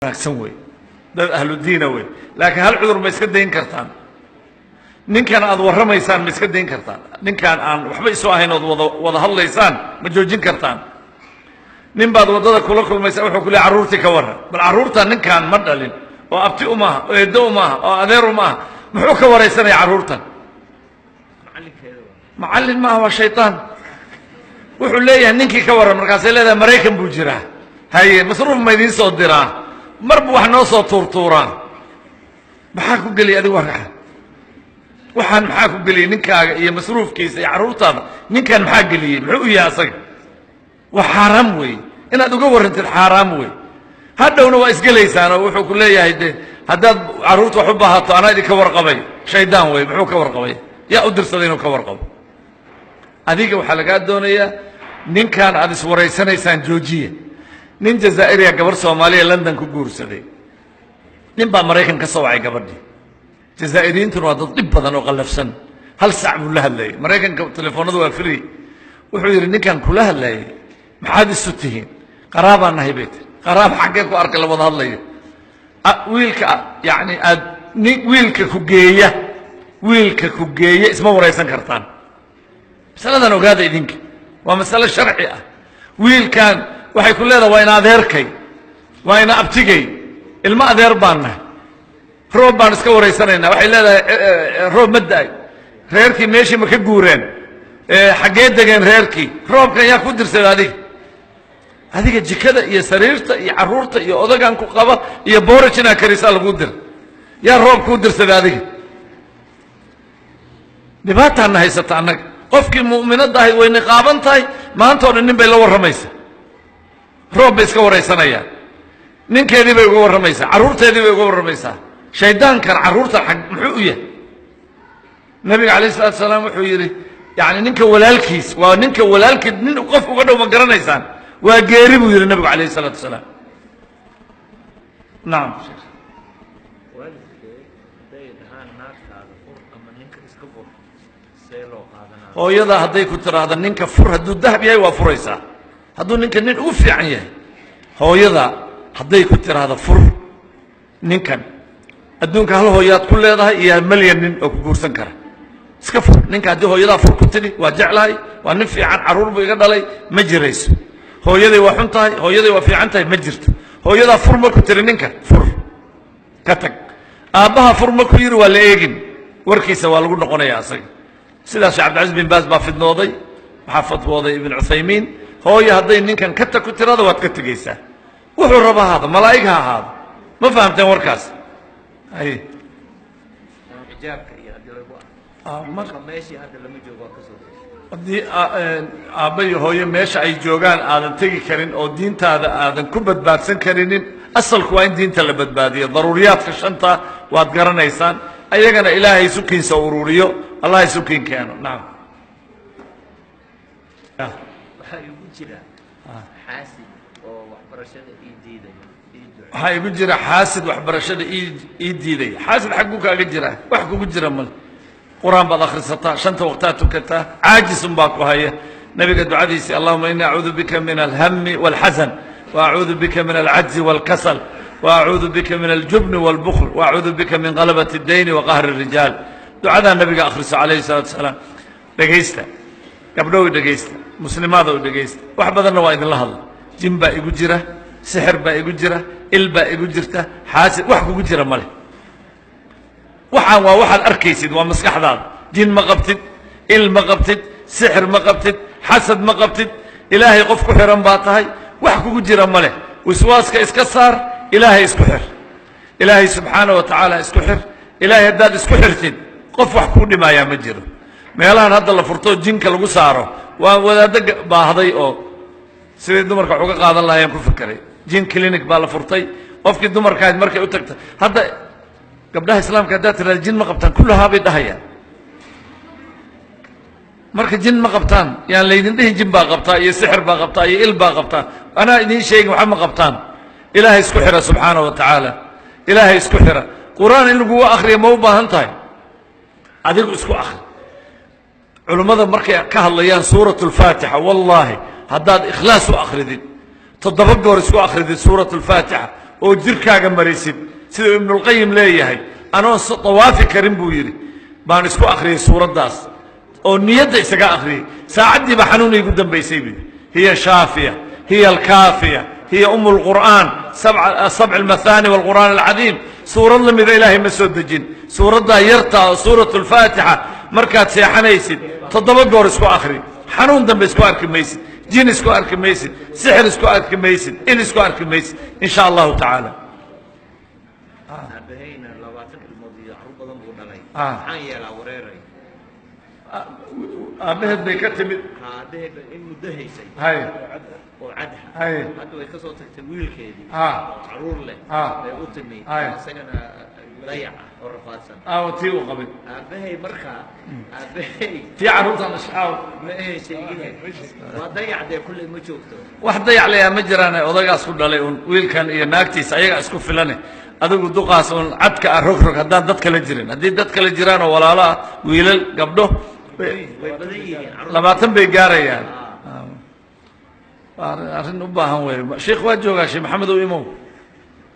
Wanaagsan wey, dad ahlu diina wey, laakiin hal cudur ma iska dayn kartaan? Ninkan aad warramaysaan ma iska dayn kartaan? Ninkaan aan waxba isu ahayn ood wada wada hadlaysaan ma joojin kartaan? Nin baad waddada kula kulmaysa, wuxuu ku leey carruurtii ka warran. Bal carruurta ninkaan ma dhalin oo abti umaaha oo eeddo umaaha oo adeer umaaha, muxuu ka waraysanaya carruurtan? Macallin maaha, waa shaytaan. Wuxuu leeyahay ninkii ka warran, markaasay leedahay Maraykan buu jiraa, haye masruuf ma idiin soo diraa, mar buu wax noo soo tuurtuuraa. Maxaa ku geliyay adigu warkaxa? Waxaan maxaa ku geliyey ninkaaga iyo masruufkiisa iyo carruurtaada? Ninkan maxaa geliyey? Muxuu u yahay asaga? Waa xaaraam weeye inaad uga warrantid, xaaraam wey. Hadhowna waa isgelaysaan oo wuxuu ku leeyahay de haddaad carruurta wax u baahato anaa idinka warqabay. Shaydaan wey, muxuu ka warqabay? Yaa u dirsaday inuu ka warqabo? Adiga waxaa lagaa doonayaa ninkan aad iswaraysanaysaan joojiya. Nin Jazaa'iriya gabar Soomaaliya London ku guursaday, nin baa Maraykan ka soo wacay gabadhii. Jazaa'iriyiintuna waa dad dhib badan oo qallafsan. Hal sac buu la hadlayay. Maraykanka telefoonadu waa free. Wuxuu yidhi ninkan kula hadlayay maxaad isu tihiin? Qaraabaan nahay bay tiri. Qaraab xaggee ku arkay la wada hadlayo? Wiilka yacni aad nin wiilka ku geeya, wiilka ku geeya isma waraysan kartaan. Masaladan ogaada idinka, waa masale sharci ah. Wiilkan waxay ku leedahay waa ina adeerkay, waa ina abtigay, ilmo adeer baan nahay, roob baan iska waraysanaynaa. Waxay leedahay roob ma da'ay, reerkii meeshii ma ka guureen, xaggee degeen reerkii, roobkan yaa ku dirsaday? Adiga adiga jikada iyo sariirta iyo carruurta iyo odagan ku qaba iyo booraj inaa karisaa laguu dira, yaa roob kuu dirsaday adiga? Dhibaataana haysata annaga. Qofkii mu'minadda ahayd way niqaaban tahay, maanta o dhan nin bay la warramaysaa, roob bay iska waraysanayaan, ninkeedii bay uga warramaysaa, carruurteedii bay uga warramaysaa. Shaydaankan carruurtan ag muxuu u yahay? Nabiga calayh isalatu salaam wuxuu yidhi yani ninka walaalkiis waa ninka walaalkii, nin qof uga dhow ma garanaysaan? Waa geeri buu yidhi nabigu calayh isalaatu wasalaam. Nacam. Waalidkee hadday dhahaan naagtaada fur ama ninka iska fur, see loo qaadanaa? Hooyada hadday ku tiraahdo ninka fur, hadduu dahab yahay waa furaysaa, hadduu ninka nin ugu fiican yahay. Hooyada hadday ku tiraahdo fur ninkan, adduunka hal hooyaad ku leedahay iyo malyan nin oo ku guursan kara, iska fur ninka. Haddii hooyadaa fur ku tidhi, waa jeclahay, waa nin fiican, carruur buu iga dhalay, ma jirayso. Hooyaday waa xun tahay, hooyaday waa fiican tahay, ma jirto. Hooyadaa fur ma ku tiri ninka, fur ka tag. Aabbaha fur ma ku yidhi, waa la eegin, warkiisa waa lagu noqonaya asaga. Sidaas Sheekh Cabdilcaziz bin Baas baa fidnooday, waxaa fatwooday Ibn Cuthaymiin. Hooyo hadday ninkan ka tag ku tirada, waad ka tegaysaa, wuxuu raba ahaado, malaa'ig ha ahaado. Ma fahamteen warkaas? Hay. Xijaabka iyo haddii lagu arko marka meeshii hadda lama joogo, waa kasoo gashay. Haddii aabba iyo hooyo meesha ay joogaan aadan tegi karin oo diintaada aadan ku badbaadsan karinin, asalku waa in diinta la badbaadiyo. Daruuriyaadka shanta waad garanaysaan, ayagana Ilaahay isukiinsa ururiyo, Allah isukiin keeno. Nacam. Waxaa igu jira xaasid oo waxbarashada ii diidaya, ii duco. Waxaa igu jira xaasid waxbarashada ii diidaya. Xaasid xagguu kaaga jiraa? Wax kugu jira male. Qur-aan baad akhrisataa, shanta waqtaad tukataa, caajis un baa ku haya. Nabiga ducadiisii allahuma ini acuudu bika min alhami walxasan wa acuudu bika min alcajzi walkasal wa acuudu bika min aljubni walbukl wa acuudu bika min galabati اdayni wa qahri الrijaal. Ducadaa nabiga akhriso calayhi الsalatu wasalaam. Dhegaysta gabdhow, dhegaysta muslimaada, u dhegaysta. Wax badanna waa idinla hadla. Jin baa igu jira, sixir baa igu jira, il baa igu jirta, xaasid. Wax kugu jira male. Waxaan waa waxaad arkaysid, waa maskaxdaada. Jin ma qabtid, il ma qabtid, sixir ma qabtid, xasad ma qabtid. Ilaahay qof ku xiran baa tahay, wax kugu jira ma leh. Wiswaaska iska saar, Ilaahay isku xir, Ilaahay subxaana wa tacaala isku xir. Ilaahay haddaad isku xirtid, qof wax kuu dhimaayaa ma jiro. Meelahan hadda la furto jinka lagu saaro, waa wadaaddo baahday oo sidii dumarka wax uga qaadan lahayaan ku fekeray. Jin clinic baa la furtay. Qofkii dumarka ahayd markay u tagta, hadda gabdhaha islaamka haddaad tirahda jin ma qabtaan, kullahaa bay dhahayaan. Marka jin ma qabtaan yaan laydin dhihin. Jin baa qabtaa iyo sixir baa qabtaa iyo il baa qabtaa, anaa idiin sheegin, waxba ma qabtaan. Ilaahay isku xira subxaana wa tacaala, Ilaahay isku xira. Qur-aan in lagugu akriya ma u baahan tahay, adigu isku akri. Culummada markay ka hadlayaan suurat alfaatixa, wallaahi haddaad ikhlaas u akridid, 7 goor isku akridid suurat alfaatixa, oo jirkaaga marisid, siduu Ibnulqayim leeyahay, anoon dawaafi karin buu yidhi baan isku akhriyey suuraddaas oo niyadda isaga akhriyey, saacaddii baa xanuun iigu dambaysay buu yidhi. Hiya shaafiya, hiya alkaafiya, hiya umu lqur'aan, sabc almathani walqur'aan alcadiim. Suurad la mida Ilaahay ma soo dejin. Suuraddaa yartaa oo suurat alfaatixa markaad seexanaysid 7 goor isku akhri, xanuun dambe isku arki maysid, jin isku arki maysid, sixir isku arki maysid, il isku arki maysid, in sha Allahu tacaala. Aabahayna 20 ilmood iyo carruur badan buu dhalay. Maxaan yeelaa wareeray? Aabbaheed bay ka timid. Aabbaheed in muddo haysay oo cadha. Hadda way ka soo tagtay wiilkeedii oo carruur leh bay u timi, isagana dayac ah oo rafaadsan. Aawo tii uu qabay? Aabbahay markaa, aabbahay tii carruurtan aaw? Ma ahe sheegine, waa dayac dee, kulley ma joogto. Wax dayac layaa ma jiraane, odagaas ku dhalay un wiilkan iyo naagtiisa ayagaa isku filane. Adigu duqaas un cadka ah rog rog haddaan dad kala jirin. Haddii dad kala jiraan oo walaalo ah, wiilal gabdho way badan yihiin carruur. 20 bay gaarayaan. Waa arrin u baahan wey. Sheikh waa joogaa, Sheekh Maxamed u imow,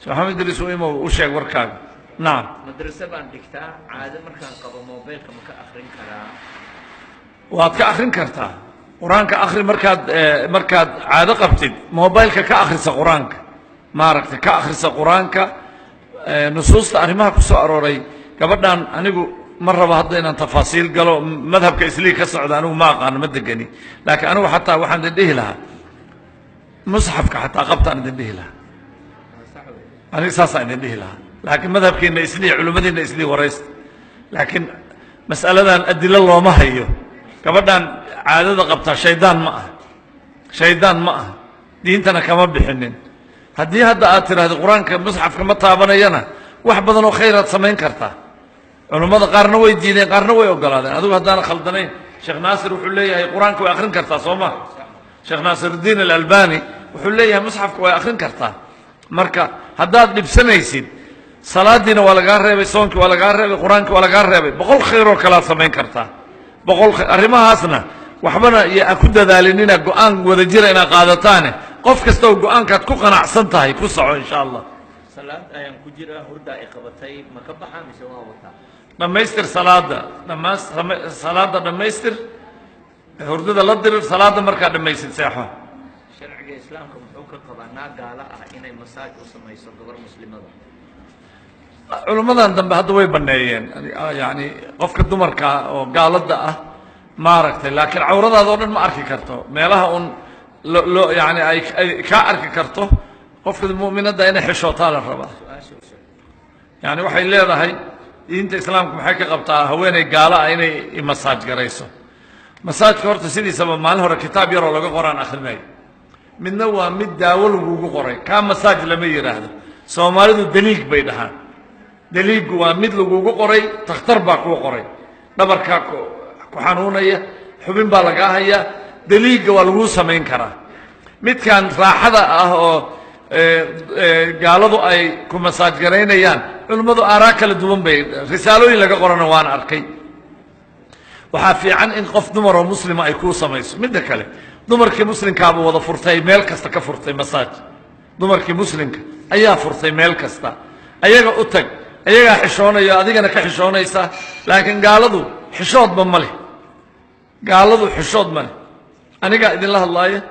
Sheekh Maxamed Idriis u imow, u sheeg warkaaga. Nacam. Madrase baan dhigtaa, caado markaan qabo mobilka ma ka akrin karaa? Waad ka akrin kartaa qur-aanka. Akri markaad caado qabtid, mobilka ka akhrisa qur-aanka, maaragtay, ka akhrisa qur-aanka. Nusuusta arrimaha ku soo arooray gabadhan, anigu ma rabo hadda inaan tafaasiil galo. Madhabka Islii ka socda anigu ma aqaano, ma degani, laakiin anigu xataa waxaan idin dhihi lahaa musxafka xataa qabtaan idin dhihi lahaa. Aniga saasaan idin dhihi lahaa, laakiin madhabkiina Islii, culimmadiina Islii waraysta. Laakiin mas'aladan adilo looma hayo. Gabadhan caadada qabtaa shaydaan ma aha, shaydaan ma aha, diintana kama bixinin. Haddii hadda aad tidhaahdo qur-aanka musxafka ma taabanayana, wax badan oo khayraad samayn kartaa. Culummada qaarna way diideen, qaarna way ogolaadeen. Adigu haddaana khaldanayn, Sheekh Naasir wuxuu leeyahay qur-aanka way akrin kartaa, soo ma? Sheekh Naasiruddiin Alalbani wuxuu leeyahay musxafka way akrin kartaa. Marka haddaad dhibsanaysid, salaadiina waa lagaa reebay, soonkii waa lagaa reebay, qur-aankii waa lagaa reebay, 100 khayr oo kalaad samayn kartaa. 100 arrimahaasna waxbana iyo ha ku dadaalinina go-aan wada jira inaad qaadataane. Qof kasta oo go-aankaad ku qanacsan tahay ku soco, insha Allah. Salaad ayaan ku jiraa, hurdaa i qabatay, ma ka baxaa mise waa wataa? Dhammaystir salaada, dhammaa salaada dhammaystir, hurdada la dirir. Salaada markaa dhammaysid seexo. Sharciga Islaamka muxuu ka qabaa naag gaalo ah inay masaaj u samayso gabar muslimada? Culimmadan dambe hadda way baneeyeen, yani qofka dumarka oo gaalada ah, maaragtay, laakiin cawradaada oo dhan ma arki karto. Meelaha un loo yani ay kaa arki karto. Qofka mu'minadda inay xishootaa la rabaa. Su-aasha u sheeg. Yani waxay leedahay, diinta Islaamka maxay ka qabtaa haweeney gaala ah inay masaaj garayso? Masaajka horta sidiisaba maalin hore kitaab yaroo laga qoraan akrinay. Midna waa mid daawo lagugu qoray, kaa masaaj lama yidhaahdo, Soomaalidu daliig bay dhahaan. Daliiggu waa mid lagugu qoray, takhtar baa kuu qoray, dhabarkaa ku xanuunaya, xubin baa lagaa hayaa, daliigga waa laguu samayn karaa. Midkan raaxada ah oo gaaladu ay ku masaaj garaynayaan, culimmadu aaraa kala duwan bay risaalooyin laga qorana waan arkay. Waxaa fiican in qof dumar oo muslima ay kuu samayso. Midda kale, dumarkii muslimkaaba wada furtay, meel kasta ka furtay masaaj. Dumarkii muslimka ayaa furtay meel kasta. Ayaga u tag, ayagaa xishoonayo, adigana ka xishoonaysa. Laakiin gaaladu xishoodba ma leh, gaaladu xishood ma leh. Anigaa idinla hadlaaya,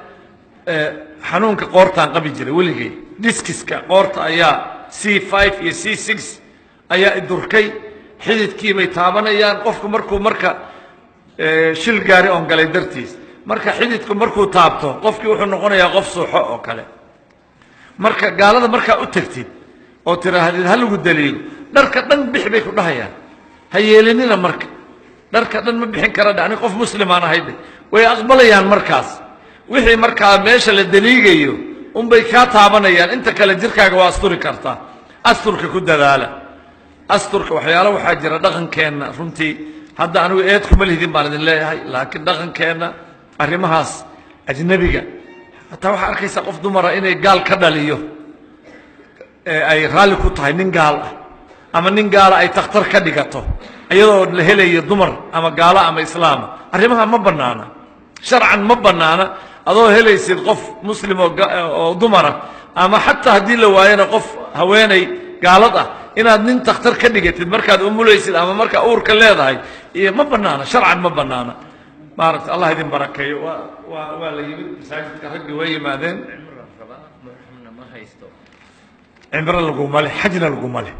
xanuunka qoortaan qabi jiray weligay, diskiska qoorta ayaa C5 iyo C6 ayaa idurkay, xididkii bay taabanayaan. Qofku markuu marka shil gaari oon galay dartiis, marka xididku markuu taabto, qofkii wuxuu noqonayaa qof suuxo oo kale. Marka gaalada markaa u tagtid oo tiraahdid ha lagu daliilo, dharka dhan bix bay ku dhahayaan. Ha yeelinina. Marka dharka dhan ma bixin kara dhe, aniga qof muslimaan ahay dhe, way aqbalayaan. Markaas wixii markaa meesha la daliigayo unbay kaa taabanayaan, inta kale jirkaaga waa asturi kartaa. Asturka ku dadaala, asturka. Waxyaalo waxaa jira dhaqankeenna runtii hadda anigu eed kuma lihidin baan idin leeyahay, laakiin dhaqankeenna arrimahaas ajnebiga hataa waxaa arkaysaa qof dumara inay gaal ka dhaliyo ee ay raalli ku tahay nin gaal ah, ama nin gaala ay takhtar ka dhigato, iyadoo la helayo dumar ama gaalo ama islaama. Arrimaha ma bannaana, sharcan ma bannaana. Adoo helaysid qof muslim oo dumara Ama xataa haddii la waayana qof haweenay gaalad ah inaad nin takhtar ka dhigatid markaad umulaysid ama markaa uurka leedahay iyo ma bannaana, sharcan ma bannaana. Maaragta Allah idin barakeeyo. Waa la yimid masaajidka, raggii way yimaadeen. Cimro laguma leh, xajna laguma leh.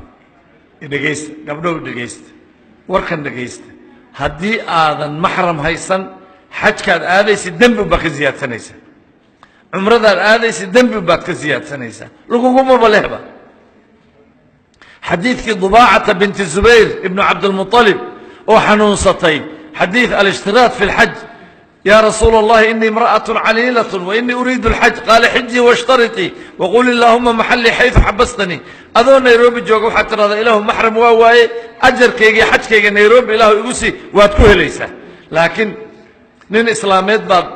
Dhegaysta gabdhow, dhegaysta warkan, dhegaysta. Haddii aadan maxram haysan, xajkaad aadaysid dembi unbaad ka ziyaadsanaysaa, cumradaad aadaysid dembi unbaad ka ziyaadsanaysaa, lagugumaba lehba. Xadiidkii Dubaacata binti Zubayr ibnu Cabdilmuطalib oo xanuunsatay, xadiid alishtiraat fi lxaj: ya rasuul اllahi, inii imra'aة caliilaة wainii uriidu اlxaj. Qaala: xijii washtariطii waqul illahuma maxalii xayثu xabastanii. Adoo Nairobi jooga waxaad tidhahdaa: ilaahu maxram waa waaye, ajarkayga iyo xajkayga Nairobi ilaahu igu sii, waad ku helaysaa. Laakiin nin islaameed baad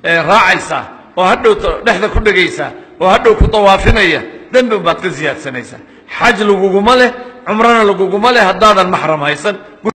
raacaysaa oo hadhow dhexda ku dhegaysaa oo hadhow ku dawaafinaya, dembi baad ka ziyaadsanaysaa. Xaj laguguma leh, cumrana laguguma leh haddaadan maxram haysan.